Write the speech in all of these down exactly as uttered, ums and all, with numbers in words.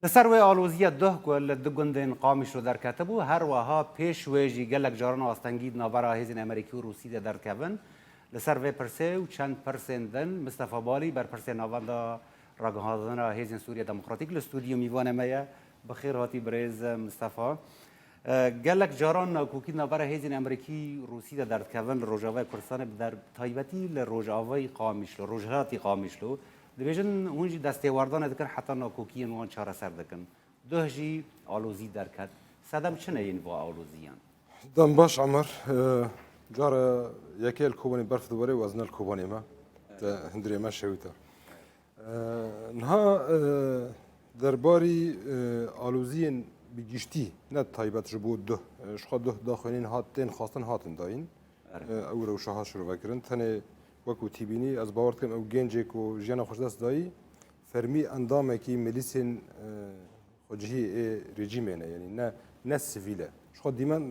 Li ser wê aloziya duh ku li du gundên Qamişlo derketibû, her weha pêş wê jî gelek caran astengî di navbera hêzên Amerîkî û Rûsî de derdikevin. Li ser vê pirsê û çend pirsên din, Mistefa Balî, berpirsê Navenda Ragihandina Hêzên Sûriya Demokratîk, li stûdyo mîvanê me ye. Bi xêr hatî birêz Mistefa. E, gelek caran nakokî di navbera hêzên Amerîkî Rûsî de derdikevin li Rojavayê Kurdistanê, bi der-, taybetî li Rojavayê Qamişlo, Rojhilatî Qamişlo. Dibêjin hûn jî destêwerdane dikin heta nakokiyên wan çareser dikin. Duh jî alozî derket. Sedem çi ne yên va aloziyan? Dem baş Emer. E, cara yekê li Kobanê berf diwere û ez ne li Kobanê me. Te hundirê me şewîta. E, niha, e, derbarî, e, aloziyên bi giştî, ne taybet ji bo duh. E, ji xwe duh daxuyanîn hat, tên xwestin hatin dayîn. Erê. E, ew rewşa hat şirove kirin. Tenê wekû tîbînî, ez bawer dikim ew gencê ku jiyana xwe ji dest dayî, fermî endamekî milîsên, e, xwecihî ê rejîmê ne, yanî ne, ne sivîl e. Ji xwe dîmen,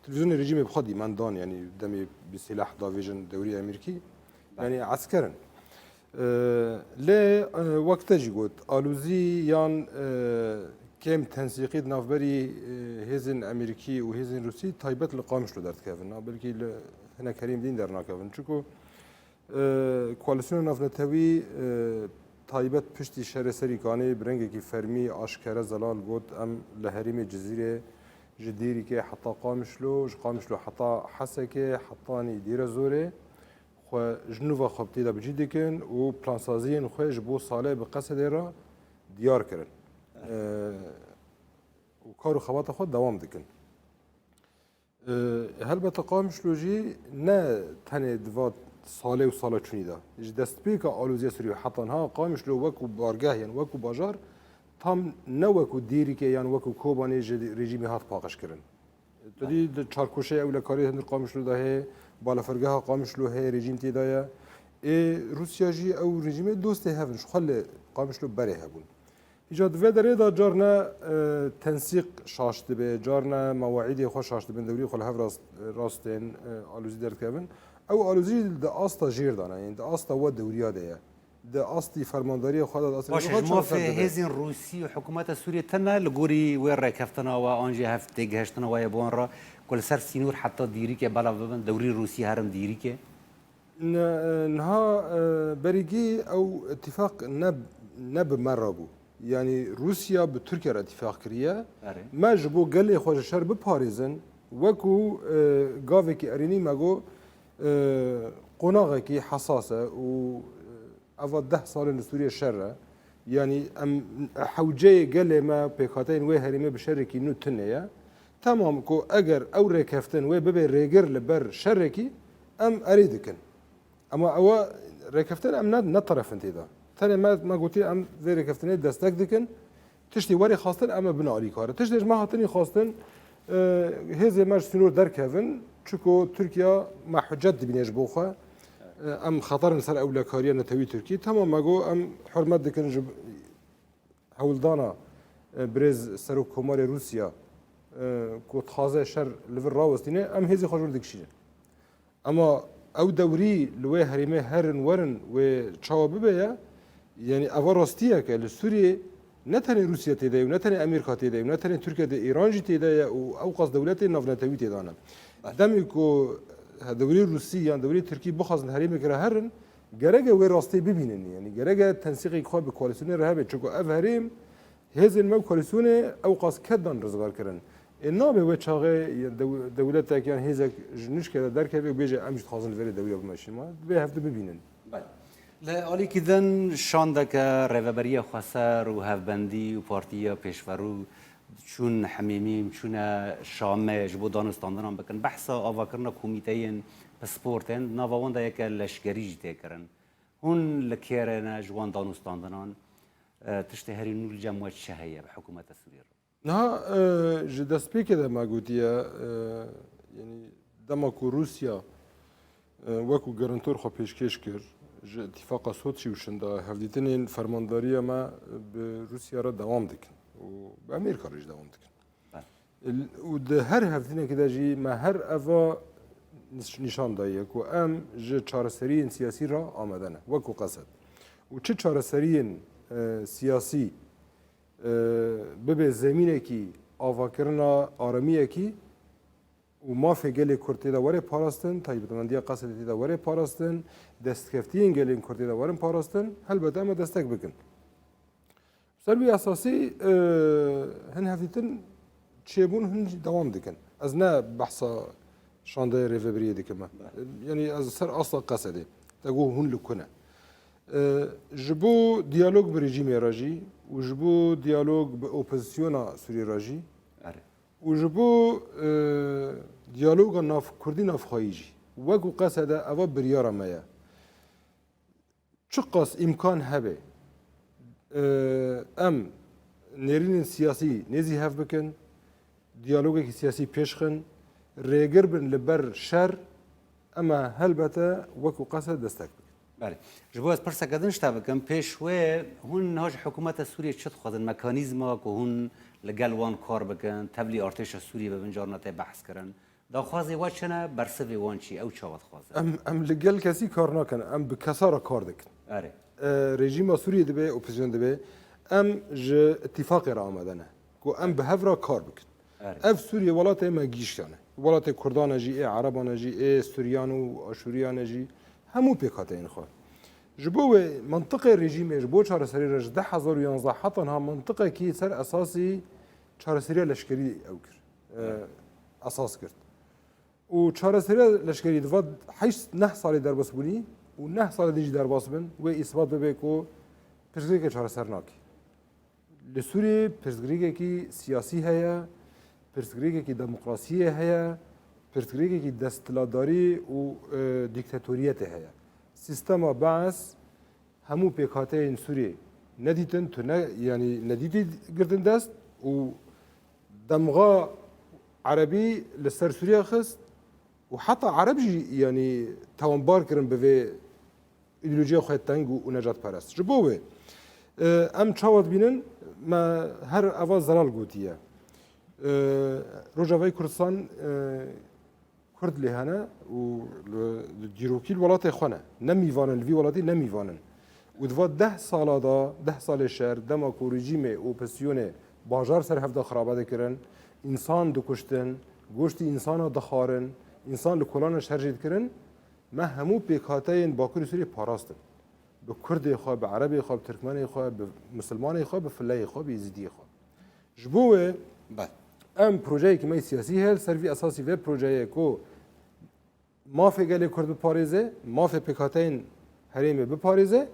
televîzyonê rejîmê bi xwe dîmen dan, yanî demê bi sîlah davêjin dewrî Amerîkî, yanî esker in. E, lê, e, wek te jî got, alozî yan, e, kêm tensîqî di navberî, e, hêzên Amerîkî û hêzên Rûsî taybet li Qamişlo derdikevin. Na belkî li hinek herêm dîn dernakevin. Çunku, e, koalîsyona navnetewî, e, taybet piştî şerê serî Kanê bi rengekî fermî aşkere zelal got, em li herêmê Cizîrê ji Dêrikê heta Qamişlo, ji Qamişlo heta Hesekê, hetanî Dêrezorê xwe ji nû ve xwe bi tê de bi cî dikin û plansaziyên xwe ji bo salê bi Qesedê re diyar kirin. E, û kar û xebata xwe dewam dikin. E, helbete Qamişlo jî ne tenê di va salê û sala çûnî de. Ji destpêka aloziya Sûriyê heta niha Qamişlo wekû bargeh yan wekû bajar tam ne wekû Dêrikê yan wekû Kobanê ji rejîmê hat paqijkirin. Tu dî di çarkoşeya ewlekariyê hundir Qamişlo de heye, balafirgeha Qamişlo heye, rejîm tê de ye. Ê Rûsya jî ew rejîmê dostê hev in, ji xwe li Qamişlo berê hebûn. Îca di vê derê de carne, e, tensîq şaş dibe, carne mewaîdê xwe şaş dibin, dewrî xwe li hev rast, rastên, e, alozî derdikevin. Ew alozî di asta jêr de ne, yanî di asta we dewriya de ye. Di astî fermandariya xwe de, di astî Baş e, rejîma ji xwe de mafê çareser dibe. Hêzên Rûsî û hikûmeta Sûriyê tune li gorî wê rêkeftina we an jî hev têgihiştina we ye bi wan re ku li ser sînor heta Dîrikê belav bibin, dewrî Rûsî herin Dîrikê? Ne, e, niha, e, berî gî ew îtîfaq ne, ne bi me re bû. Yanî Rûsya bi Tirkiye re îtîfaq kiriye. Erê. Me ji bo gelê xwe ji şer biparêzin, wekû, e, gavekî erênî me got, e, qonaxekî hesas e û, e, eva deh sal in li Sûriyê şer e. Yanî em hewceyê gelê me, pêkhateyên wê herêmê bi şerekî nû tune ye. Temam ku eger ew rêkeftin wê bibe rêgir li ber şerekî, em erê dikin. Ema ewa rêkeftin em ne, ne terefin tê de. Tenê me, me gotiye em vê rêkeftinê destek dikin. Tiştê werê xwestin em ê bin alîkar. Tiştê ji me hatinî xwestin, e, hêzê me ji sînor derkevin. Çiko Tirkiye me hucet dibîne ji bo xwe. E, em xeter in ser ewlekariya netewî Tirkî. Temam me got em hurmet dikin ji hewldana, e, birêz Serokkomarê Rûsya, e, ku dixwaze şer li vir rawestîne, em hêzê xwe ji wir dikişînin. Ema ew dewrî li wê herêmê herin werin wê çawa bibe ye, yanî eva rastiyek e. Li Sûriyê ne tenê Rûsya tê de ye û ne tenê Amerîka tê de ye û ne tenê Tirkiye de, Îran jî tê de ye û ewqas dewletên navnetewî tê de ne. Belê. Demê ku dewrê Rûsî yan dewrê Tirkî bixwazin herêmekê re herin, gerek e wê rastiyê bibînin. Yanî gerek e tensîqek xwe bi koalîsyonê re hebe. Çunku ev herêm hêzên me û koalîsyonê ewqas ked dan rizgar kirin. Ê nabe wê çaxê dew-, dewletek yan hêzek ji nişke de derkeve û bêje, em jî dixwazin li vê dewriya bimeşin. Ma divê hevdu bibînin. Belê. Li alîkî din şandeke Rêveberiya Xweser û Hevbendî û Partiya Pêşverû çûn Hemêmîm, çûne Şamê ji bo danûstandinan bikin. Behsa avakirina komîteyên pispor tên, di nava wan de yeke leşkerî jî tê kirin. Hûn li kê re ne ji wan danûstandinan? E, tiştê herî nû li cem we çi heye bi hikûmeta Sûriyê re? Niha, e, ji destpêkê de me gotiye, e, yanî dema ku Rûsya, e, wekû garantor xwe pêşkêş kir, ji Îtîfaqa Soçî û şinda hevdîtinên fermandariya me bi Rûsya re dewam dikin û bi Amerîka re jî dewam dikin. Belê. Û di her hevdîtinekê de jî me her eva niş-, nîşan daye ku em ji çareseriyên siyasî re amade ne, wekû Qesed. Û çi çareseriyên, e, siyasî e, bibe zemînekî avakirina aramiyekî û mafê gelê Kurd tê de were parastin, taybetmendiya Qesedê tê de were parastin, destkeftiyên gelên Kurd tê de werin parastin, helbet em ê destek bikin. Ser wî esasî, e, hin hevdîtin çêbûn, hin jî dewam dikin. Ez ne behsa şandeyê rêvebiriyê dikim. Yanî ez ser asla Qesedê. Te got hûn li ku ne? E, ji bo diyalog bi rejîmê re jî û ji bo diyalog bi opozisyona Sûriyê re jî Erê. û ji bo, e, diyaloga nav kurdî navxweyî jî. Wekû Qesede eva biryara me ye. Çiqas îmkan hebe, e, em nêrînên siyasî nêzî hev bikin, diyalogekî siyasî pêş xin, rêgir bin li ber şer, em ê helbete wekû Qesed destek bikin. Belê. Ji bo ez pirseke din ji te bikim, pêş wê hûn niha ji hikûmeta Sûriyê çi dixwazin? Mekanîzma ku hûn li gel wan kar bikin, tevlî artêşa Sûriyê bibin, carna tê behs kirin. Daxwazê we çi ne? Bersivê wan çi? Ew çawa dixwazin? Em, em li gel kesî kar nakin. Em bi kesa re kar dikin. Erê. E, rejîma Sûriyê dibe, opozisyon dibe. Em ji îtîfaqê re amade ne. Ku em bi hev re kar bikin. Erê. Ev Sûriye welatê me gihîştane. Welatê Kurdan e jî, ê Ereban e jî, ê Suryan û Aşûriyan e jî. Hemû pêkhateyên xwe. Ji bo wê mintiqê rejîmê ji bo çareserî re ji du hezar û yanzdeh heta niha mintiqekî ser esasî çareseriya leşkerî ew kir. e, esas girt. Û çareseriya leşkerî di va heşt neh salê derbas bûnî û neh salê din jî derbas bin, wê îsbat bibe ku pirsgirêkê çareser nake. Li Sûriyê pirsgirêkekî siyasî heye, pirsgirêkekî demokrasiyê heye, pirsgirêkekî desthilatdarî û, e, dîktatoriyetê heye. Sîstema Bees hemû pêkhateyên Sûriyê nedîtin, tu ne, yanî nedîtî girtin dest û demxa Erebî li ser Sûriye xist û heta Ereb jî, yanî, tawanbar kirin bi vê îdeolojiya xwe teng û, û necatperest. Ji bo wê, e, em çawa dibînin, me her eva zelal gotiye. E, Rojavayê Kurdistan, e, Kurd lê hene û li, li dîrokî li welatê xwe ne. Ne mîvan in, li vî welatî ne mîvan in. Û di va deh sala de, deh salê şer, dema ku rejîmê û opozîsyonê bajar ser hev de xirabe dikirin, însan dikuştin, goştî însana dixwarin, însan li kolana şer jê dikirin, me hemû pêkhateyên Bakurê Sûriyê parastin. Bi Kurdê xwe, bi Erebê xwe, bi Tirkmenê xwe, bi Misilmanê xwe, bi Fileyê xwe, bi Êzidiyê xwe. Ji bo wê Belê. em projeyekî me yê siyasî heye, li ser vî esasî vê projeyê ku mafê gelê Kurd biparêze, mafê pêkhateyên herêmê biparêze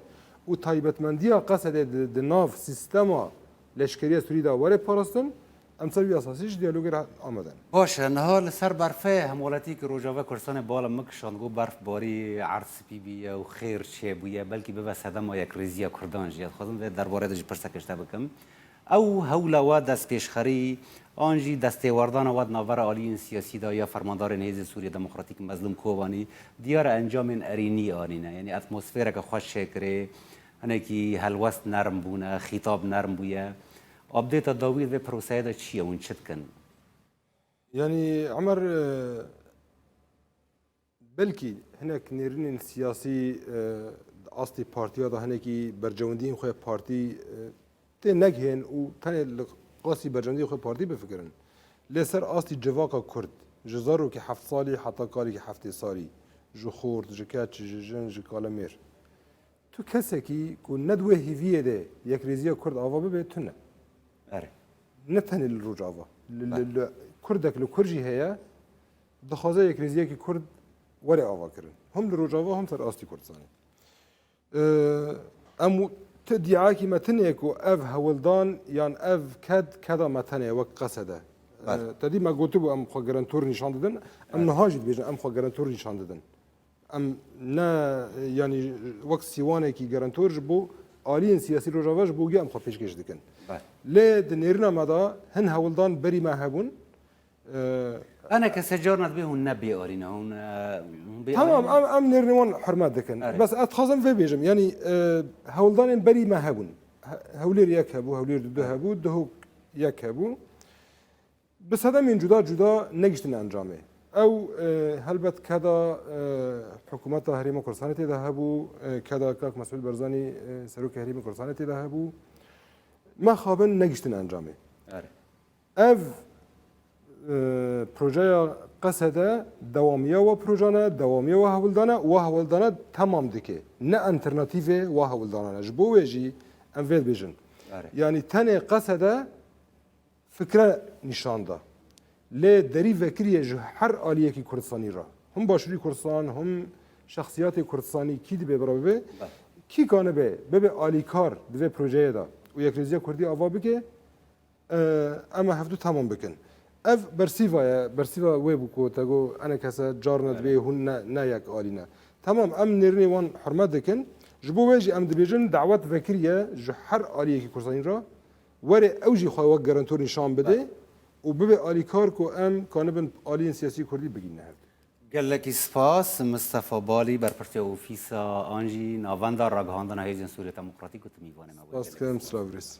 û taybetmendiya Qesedê di, di nav sîstema leşkeriya Sûrî de were parastin, em ser vî esasî ji diyalogê re amade ne. Baş e, niha li ser berfê hemwelatiyekî Rojava Kurdistanê bala min kişand, got berf barî, erd spî bûye û xêr çêbûye, belkî bibe sedema yekrêziya Kurdan jî. Ez dixwazim vê derbarê de jî pirseke ji te bikim. Ew hewla we destpêşxerî an jî destêwerdana we di navbera aliyên siyasî de ya fermandarên Hêzên Sûriya Demokratîk Mezlûm Kobanî diyar e encamên erênî anîne. Yanî atmosfereke xweş çêkirê, hinekî helwest nerm bûne, xîtab nerm bûye. Update-a dawî vê proseyê de çi ye? Hûn çi dikin? Yanî Emer, e, Belkî hinek nêrînên siyasî, e, di astê partiya de hinekî berjewendiyên xwe partî, e, tê negihên û tenê li qasî berjewendiyên xwe partî bifikirin. Lê ser astî civaka Kurd, ji zarokî heft salî heta karîkî heftê salî, ji xort, ji keç, ji jin, ji kalemêr. Tu kesekî ku ne di wê hêviyê de yekrêziya Kurd ava bibe, tune. Erê. Ne tenê li Rojava. Li, li, Belê. li Kurdek li Kurd jî heye, dixwaze yekrêziyekî Kurd were avakirin. Him li Rojava, him ser astî Kurdistanê. Ee, em w-, ti dîakî me tune ku ev hewldan yan ev ked, keda me tenê wek Qesede. Belê. Ee, te dî me gotibû em xwe garantor nîşan didin. Em Belê. niha jî dibêjin em xwe garantor nîşan didin. Em ne, yanî wek sîwanekî garantor ji bo aliyên siyasî Rojava ji bo giya em xwe pêşkêş dikin. Belê. Lê di nêrîna me de hin hewldan berî me hebûn. Ee, Ene kese carna dibê hûn ne bêarî ne, hûn, e, hûn bêarî Tamam, ne? em, em nêrînê wan hurmet dikin. Erê. Bes ez dixwazim vê bêjim, yanî, e, hewldanên berî me hebûn. He-, Hewlêr yek hebû, Hewlêr du hebû, Duhok yek hebû. Bi sedemên cuda cuda negiştine encamê. Ew, e, helbet keda, e, hikûmeta Herêma Kurdistanê tê de hebû, e, keda kak Mesûd Barzanî, e, serokê Herêma Kurdistanê tê de hebû. mexabin negiştin encamê. Erê. Ev e, projeya Qesede dewamiya wa projan e, dewamiya wa hewldan e, wa hewldana temam dike. Ne alternatîfê wa hewldanan e. Ji bo wê jî em vê dibêjin. Erê. Yanî tenê Qesede fikre nîşan da. Lê derî vekiriye ji her aliyekî Kurdistanî re. Him Başûrî Kurdistan, him şexsiyatê Kurdistanî kî dibe bira bibe, kî kanibe bibe alîkar di vê projeyê de û Yekrêziya Kurdî ava bike, e, em ê hevdu temam bikin. Ev bersîva ye, bersîva wê bû ku te got, ene kese carna dibê hûn ne, ne yek alî ne. Temam, em nêrînê wan hurmet dikin. Ji bo wê jî em dibêjin, dawet vekiriye ji her aliyekî Kurdistanî re, were ew jî xwe wek garantor nîşan bide û bibe alîkar ku em kanibin aliyên siyasî Kurdî bigîne hev. Gelekî spas, Mistefa Balî, berpirsê ofîsa an jî navenda ragihandina Hêzên Sûriya Demokratîk û tu mîvanê me bû. Spas dikim, silav rêz.